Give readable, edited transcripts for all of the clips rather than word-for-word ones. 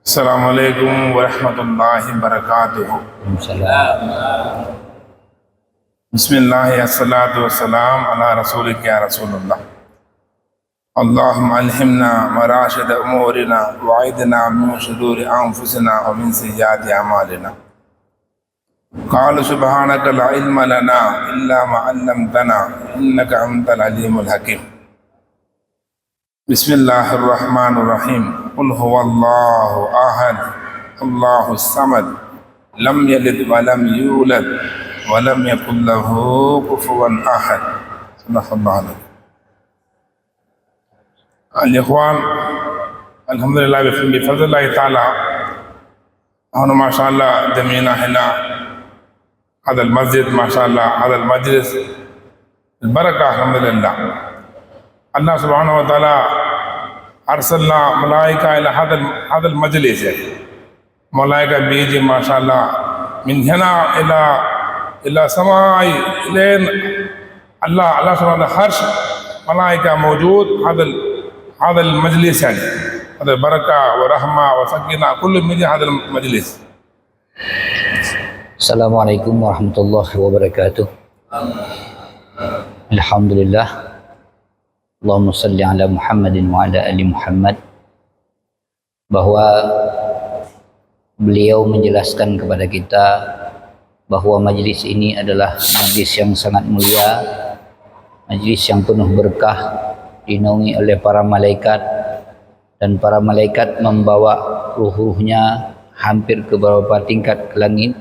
السلام عليكم ورحمة الله وبركاته. Salam. بسم الله الصلاة والسلام على رسولك يا رسول الله. اللهم ألهمنا مراشد أمورنا وأعذنا من شرور أنفسنا ومن سيئات أعمالنا. قالوا سبحانك لا علم لنا إلا ما علمتنا إنك أنت العليم الحكيم. بسم الله الرحمن الرحيم. قل هو الله أحد الله الصمد لم يلد ولم يولد ولم يكن له كفوا أحد. صدق الله العظيم. الإخوان، الحمد لله، بفضل الله تعالى نحن ما شاء الله جميعنا هنا هذا المسجد، ما شاء الله هذا المجلس البركة. الحمد لله، الله سبحانه وتعالى أرسلنا ملائكة إلى هذا المجلس، يعني ملائكة بيجي ما شاء الله من هنا إلى سماء إلين الله سبحانه وتعالى عرش، ملائكة موجود هذا المجلس، يعني هذا البركة ورحمة وسكينة كل من هذا المجلس. Assalamualaikum warahmatullahi wabarakatuh. Alhamdulillah. Allahumma salli ala Muhammadin wa ala ali Muhammad. Bahwa beliau menjelaskan kepada kita bahwa majlis ini adalah majlis yang sangat mulia, majlis yang penuh berkah, dinaungi oleh para malaikat dan para malaikat membawa ruh-ruhnya hampir ke beberapa tingkat ke langit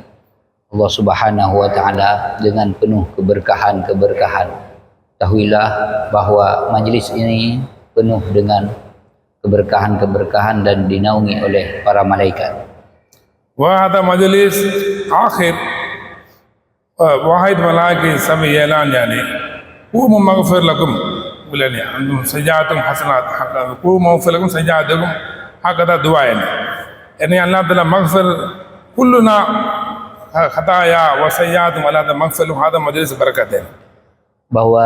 Allah Subhanahu wa taala dengan penuh keberkahan-keberkahan. Ketahuilah bahawa majlis ini penuh dengan keberkahan-keberkahan dan dinaungi oleh para malaikat. وهذا مجلس آخر واحد ملائكة يسوي إعلان، يعني قوموا مغفر لكم، يقول يعني عندهم سيئاتهم حسنات، قوموا مغفر لكم سيئاتكم، هكذا دعاء، يعني الله تعالى مغفر كلنا خطايا وسيئات، الله تعالى مغفر لهم. هذا مجلس بركة. Bahawa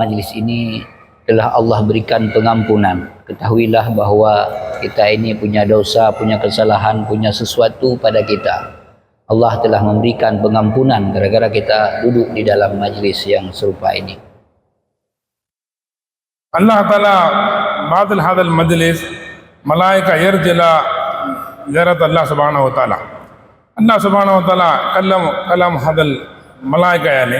majlis ini telah Allah berikan pengampunan. Ketahuilah bahawa kita ini punya dosa, punya kesalahan, punya sesuatu pada kita. Allah telah memberikan pengampunan gara-gara kita duduk di dalam majlis yang serupa ini. الله تعالى بعد هذا المجلس ملائكة يرجع إلى زيارة الله سبحانه وتعالى. الله سبحانه وتعالى كلم كلام هذا الملائكة، يعني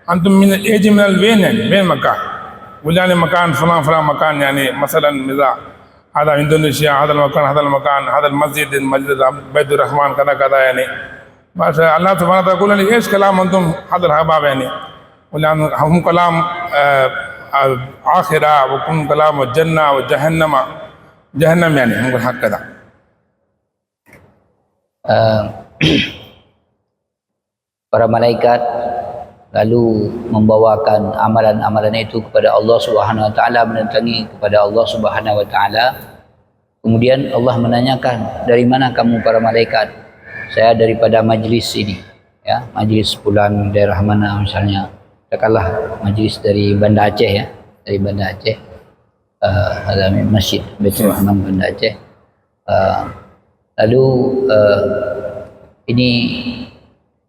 أنتم من يجي من الوين، يعني وين مكان، يعني مكان فلان فلان مكان، يعني مثلا إذا هذا اندونيسيا، هذا المكان، هذا المكان، هذا المسجد، المسجد بيت الرحمن، كذا كذا. يعني بس الله سبحانه وتعالى يقول لي ايش كلام انتم هذا الحباب، يعني ولأن هم كلام آخرة وكم كلام الجنة وجهنم جهنم، يعني هم هكذا. Para malaikat lalu membawakan amalan-amalan itu kepada Allah Subhanahu Wa Taala, mendatangi kepada Allah Subhanahu Wa Taala. Kemudian Allah menanyakan, "Dari mana kamu, para malaikat?" "Saya daripada majlis ini." Ya, majlis pulang daerah mana misalnya. Katakanlah majlis dari Banda Aceh ya, dari Banda Aceh. Ada Masjid Baitur Rahman Banda Aceh. Lalu ini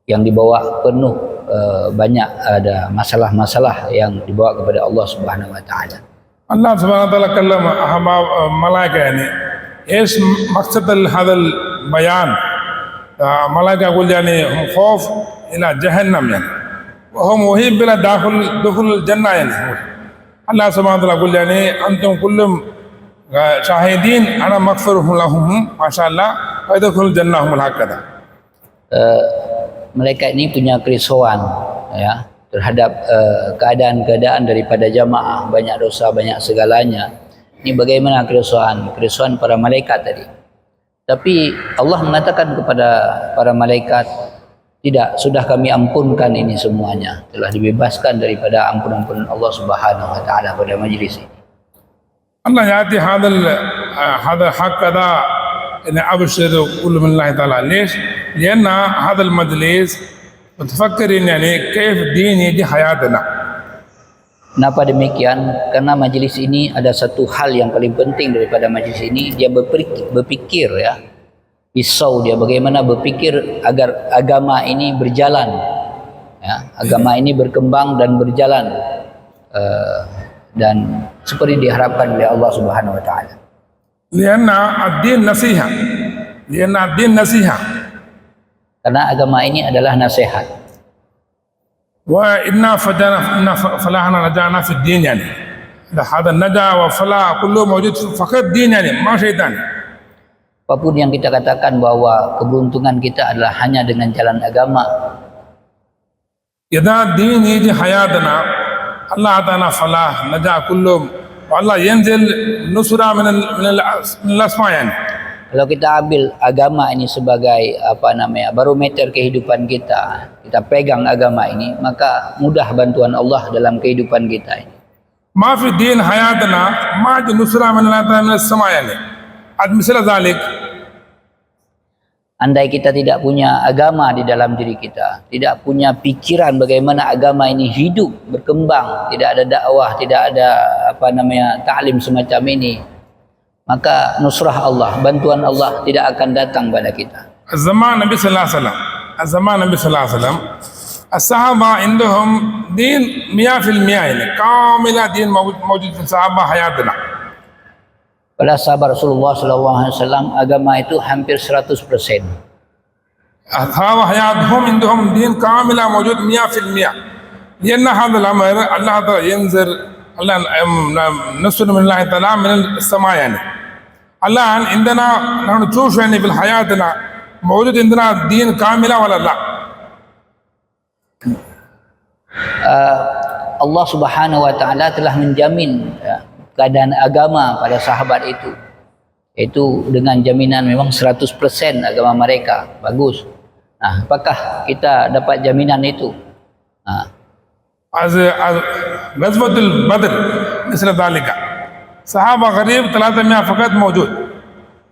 yang dibawa penuh banyak ada masalah-masalah yang dibawa kepada Allah Subhanahu Wa Taala. الله سبحانه وتعالى كلم أحباب ملائكة، يعني ايش مقصد هذا البيان؟ ملائكة يقول يعني هم خوف إلى جهنم، يعني وهم وهي بلا داخل دخول الجنة. يعني الله سبحانه وتعالى يقول يعني أنتم كلهم شاهدين، أنا مغفر لهم ما شاء الله ويدخل الجنة هم هكذا. Malaikat ini punya kerisauan ya terhadap keadaan-keadaan daripada jamaah, banyak dosa, banyak segalanya. Ini bagaimana kerisauan kerisauan para malaikat tadi. Tapi Allah mengatakan kepada para malaikat, "Tidak, sudah kami ampunkan ini semuanya." Telah dibebaskan daripada ampun-ampunan Allah Subhanahu wa taala pada majlis ini. الله يعطي هذا هكذا ان ابشر كل من الله تعالى. ليش؟ لان هذا المجلس متفكرين يعني كيف دين يجي حياتنا. Kenapa demikian? Karena majlis ini ada satu hal yang paling penting daripada majlis ini, dia berpikir, berpikir ya. Risau dia bagaimana berpikir agar agama ini berjalan, ya, agama ini berkembang dan berjalan dan seperti diharapkan oleh Allah Subhanahu wa taala. لأن الدين نصيحة، لأن الدين نصيحة. Karena agama ini adalah nasihat. وإن فجانا إن فلاحنا نجانا في الدين يعني هذا النجا وفلاح كله موجود فقط دين يعني ما شيء ثاني. Apapun yang kita katakan bahwa keberuntungan kita adalah hanya dengan jalan agama. إذا دين يجي حياتنا الله أعطانا فلاح نجا كله، والله ينزل نصرة من الأسماء يعني. Kalau kita ambil agama ini sebagai apa namanya barometer kehidupan kita, kita pegang agama ini, maka mudah bantuan Allah dalam kehidupan kita ini. ما في دين حياتنا ما في نصرة من الله تعالى من السماء يعني. مثل ذلك. Andai kita tidak punya agama di dalam diri kita, tidak punya pikiran bagaimana agama ini hidup, berkembang, tidak ada dakwah, tidak ada apa namanya ta'lim semacam ini, maka nusrah Allah, bantuan Allah tidak akan datang pada kita. الزمان النبي صلى الله عليه وسلم، الزمان النبي صلى الله عليه وسلم الصحابة عندهم دين 100% يعني كاملة دين موجود في الصحابة حياتنا. Pada sahabat Rasulullah sallallahu alaihi wasallam agama itu hampir 100%. أصحاب حياتهم عندهم دين كاملة موجود 100%، لأن هذا الأمر الله تعالى ينزل الله نصر من الله تعالى من السماء يعني. الآن عندنا نحن نشوف يعني في حياتنا موجود عندنا دين كاملة ولا لا؟ Allah Subhanahu wa taala telah menjamin ya, keadaan agama pada sahabat itu. Itu dengan jaminan memang 100% agama mereka bagus. Nah, apakah kita dapat jaminan itu? Ha. غزوة البدر مثل ذلك صحابة غريب 300 فقط موجود،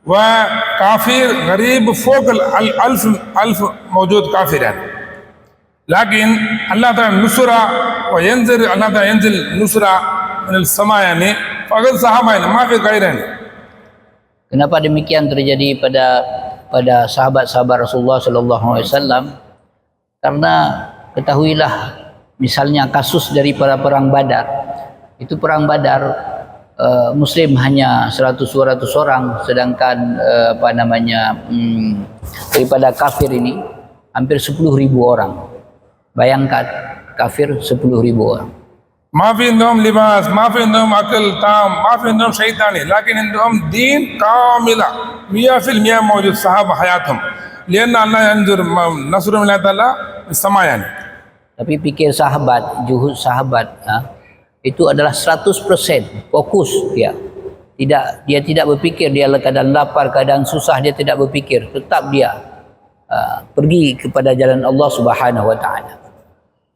وكافر غريب فوق الألف ألف موجود كافر يعني. لكن الله تعالى نصرة وينزل الله تعالى ينزل نصرة من السماء يعني فقط صحابة يعني ما في غير يعني. Kenapa demikian terjadi pada sahabat-sahabat Rasulullah sallallahu alaihi wasallam? Karena ketahuilah misalnya kasus dari para perang Badar. Itu perang Badar Muslim hanya 100-200 orang, sedangkan apa namanya daripada kafir ini hampir 10.000 orang. Bayangkan kafir 10.000 orang. ما في عندهم لباس، ما في عندهم أكل طعام، ما في عندهم شيء ثاني، لكن عندهم دين كاملة 100% موجود صحابة حياتهم، لأن الله ينظر نصر من الله تعالى السماء يعني. Tapi pikir sahabat, juhud sahabat, ha, itu adalah 100% fokus dia. Tidak, dia tidak berfikir dia dalam keadaan lapar, keadaan susah, dia tidak berfikir. Tetap dia pergi kepada jalan Allah Subhanahu wa taala.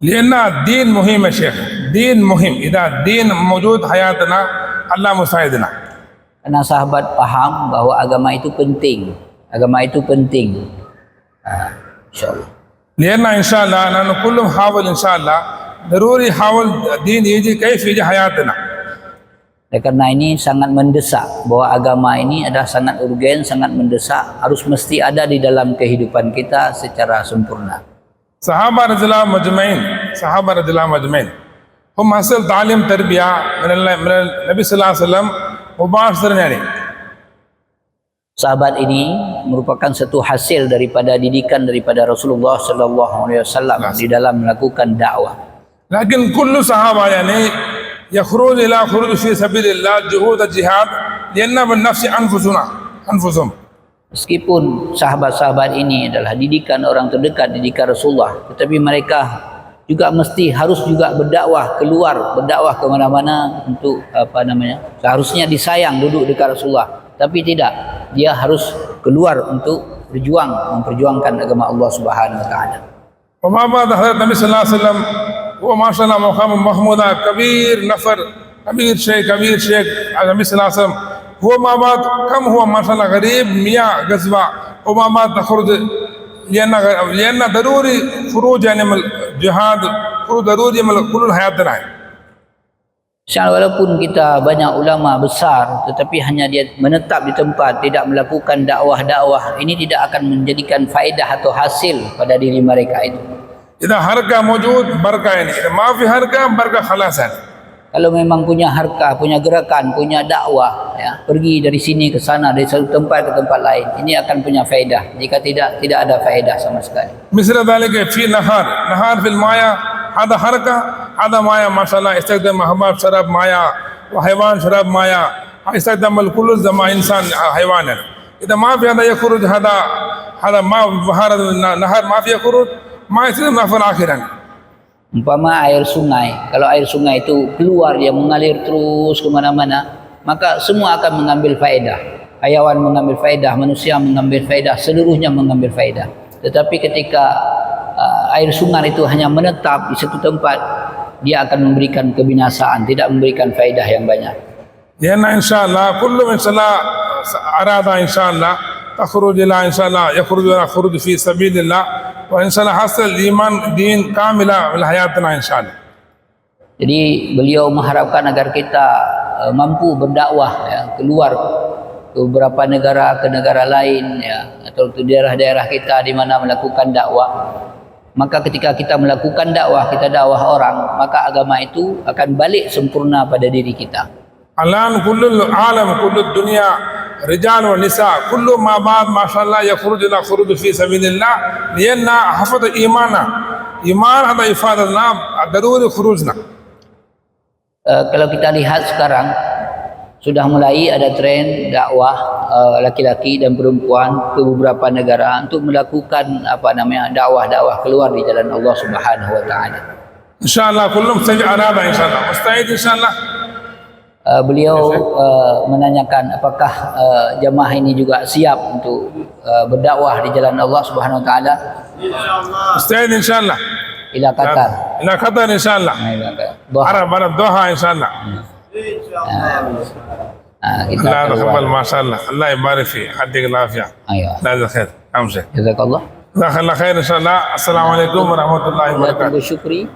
لأن الدين مهم يا شيخ، دين مهم، إذا الدين موجود حياتنا الله مساعدنا. Karena sahabat faham bahawa agama itu penting. Agama itu penting. Ha, insya-Allah. لأن إن شاء الله نحن كلهم حاول إن شاء الله ضروري حاول الدين يجي كيف يجي حياتنا. Dan karena ini sangat mendesak bahawa agama ini adalah sangat urgen, sangat mendesak, harus mesti ada di dalam kehidupan kita secara sempurna. صحابة رضي الله أجمعين، صحابة رضي الله أجمعين هم حصل تعليم تربية من النبي صلى الله عليه وسلم مباشرة يعني. Sahabat ini merupakan satu hasil daripada didikan daripada Rasulullah sallallahu alaihi wasallam di dalam melakukan dakwah. لكن كل صحابة يعني يخرج إلى خروج في سبيل الله جهود الجهاد لأن بالنفس أنفسنا أنفسهم. Meskipun sahabat-sahabat ini adalah didikan orang terdekat, didikan Rasulullah, tetapi mereka juga mesti harus juga berdakwah keluar, berdakwah ke mana-mana untuk apa namanya? Seharusnya disayang duduk dekat Rasulullah, tapi tidak, dia harus keluar untuk berjuang memperjuangkan agama Allah Subhanahu wa taala. وما بعد حضرت النبي صلى الله عليه وسلم هو ما شاء الله مقام محمود كبير نفر كبير شيخ كبير شيخ النبي صلى الله عليه وسلم هو ما بعد كم هو ما شاء الله غريب 100 غزوة وما بعد تخرج لأن ضروري خروج يعني من الجهاد خروج ضروري من كل حياتنا. Walaupun kita banyak ulama besar, tetapi hanya dia menetap di tempat, tidak melakukan dakwah-dakwah, ini tidak akan menjadikan faedah atau hasil pada diri mereka itu. إذا حركة موجود بركة يعني إذا ما في حركة بركة خلاص يعني. Kalau memang punya harkah, punya gerakan, punya dakwah, ya, pergi dari sini ke sana, dari satu tempat ke tempat lain, ini akan punya faedah. Jika tidak, tidak ada faedah sama sekali. مثل ذلك في نهر، نهر في الماء، هذا حركة، هذا ماء ما شاء الله استخدم حباب شرب ماء وحيوان شرب ماء، استخدم الكل زما إنسان حيوان يعني. إذا ما في هذا يخرج هذا هذا ما هذا نهر ما في يخرج ما يصير نفر آخر يعني. Umpama air sungai, kalau air sungai itu keluar, dia mengalir terus ke mana-mana, maka semua akan mengambil faedah. Hayawan mengambil faedah, manusia mengambil faedah, seluruhnya mengambil faedah. Tetapi ketika air sungai itu hanya menetap di satu tempat, dia akan memberikan kebinasaan, tidak memberikan faedah yang banyak. لأن إن شاء الله كل إن شاء الله أراد إن شاء الله تخرج إلى إن شاء الله يخرج إلى خروج في سبيل الله وإن شاء الله حصل إيمان دين كاملة في حياتنا إن شاء الله. Jadi beliau mengharapkan agar kita mampu berdakwah, ya, keluar ke beberapa negara, ke negara lain, ya, atau ke daerah-daerah kita di mana melakukan dakwah. Maka ketika kita melakukan dakwah, kita dakwah orang, maka agama itu akan balik sempurna pada diri kita. الآن كل العالم كل الدنيا رجال ونساء كل ما بعد ما شاء الله يخرج إلى خروج في سبيل الله لأن حفظ إيماننا، إيمان هذا إفادتنا ضروري خروجنا. Kalau kita lihat sekarang sudah mulai ada trend dakwah laki-laki dan perempuan ke beberapa negara untuk melakukan apa namanya dakwah-dakwah keluar di jalan Allah Subhanahu wa taala. إن شاء الله كلهم سجع هذا إن شاء الله مستعد إن شاء الله. Beliau menanyakan apakah jemaah ini juga siap untuk berdakwah di jalan Allah Subhanahu wa taala. مستعد إن شاء الله. Ila Qatar. إلى قطر إن شاء الله. Ha, ila Qatar. Doha. عرب عرب دوحة إن شاء الله. Ha, kita الله keluar. يتقبل ما شاء الله، الله يبارك فيك، يعطيك العافية. Ayo. الله يجزاك خير، أمشي. Jazakallah. جزاك الله خير إن شاء الله. السلام عليكم ورحمة الله Allah وبركاته. tunggu syukri.